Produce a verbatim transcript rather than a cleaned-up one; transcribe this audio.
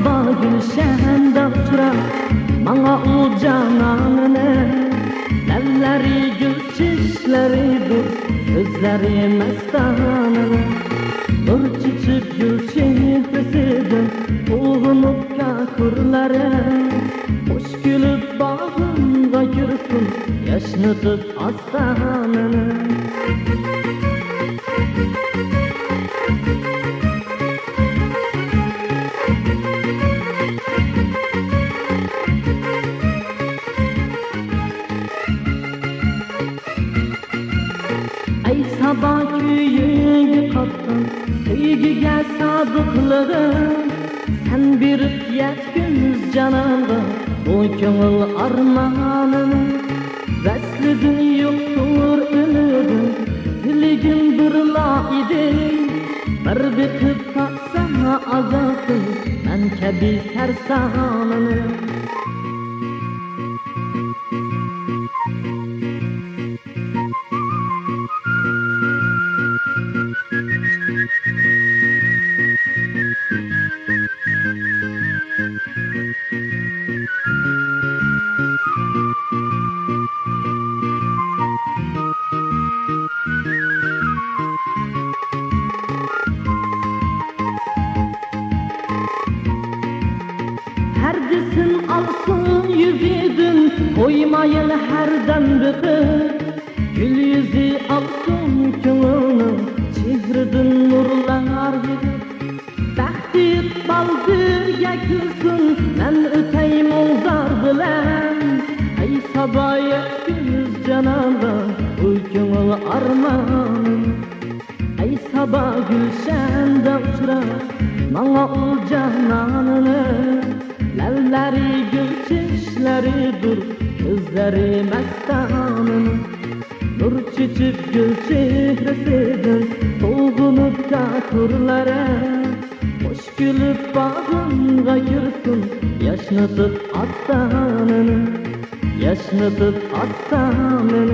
بار گۈلشەندە ئۇچرا ماڭا ئۇ جانانىنى. لەۋلىرى گۈل چېچلىرىدۇر، كۆزلىرى مەستانىنى. نۇر چېچىپ گۈل چېھرىسىدىن ئوغۇنۇپ كاكۇرلىرى. خۇش كۈلۈپ باغرىمغا كىرسۇن، ياشنىتىپ ئاستانىنى. ئەي سابا كۈيۈڭگە قاتقان، سۆيگۈگە سادىقلىقىڭ، سەن بېرىپ يەتكۈز جانانغا بۇ كۆڭۈل ئارمانىنى. ۋەسلىدىن يوقتۇر ئۈمىدىم، تىلىگىم بىرلا ئىدى، بىر بېقىپ تاپسام ئازابتىن مەن كەبى سەرسانىنى. پەردىسىن ئالسۇن يۈزىدىن، قويمايىن ھەردەم بېقىپ. گۈل يۈزى ئاقسۇن كۆڭۈلنىڭ، چېھرىدىن نۇرلار يېغىپ. بەخت ئىقبال بىرگە كۈلسۇن، مەن ئۆتەي مۇڭ-زار بىلەن. ئەي سابا يەتكۈز جانانغا بۇ كۆڭۈل ئارمانىم. ئەي سابا گۈلشەندە ئۇچرا ماڭا ئۇ جانانىنى. لەۋلىرى گۈل چېچلىرىدۇر، كۆزلىرى مەستانىنى. نۇر چېچىپ گۈل چېھرىسىدىن، سوغۇنۇپ كاكۇرلىرى. خۇش كۈلۈپ باغرىمغا كىرسۇن، ياشنىتىپ ئاستانىنى، ياشنىتىپ ئاستانىنى.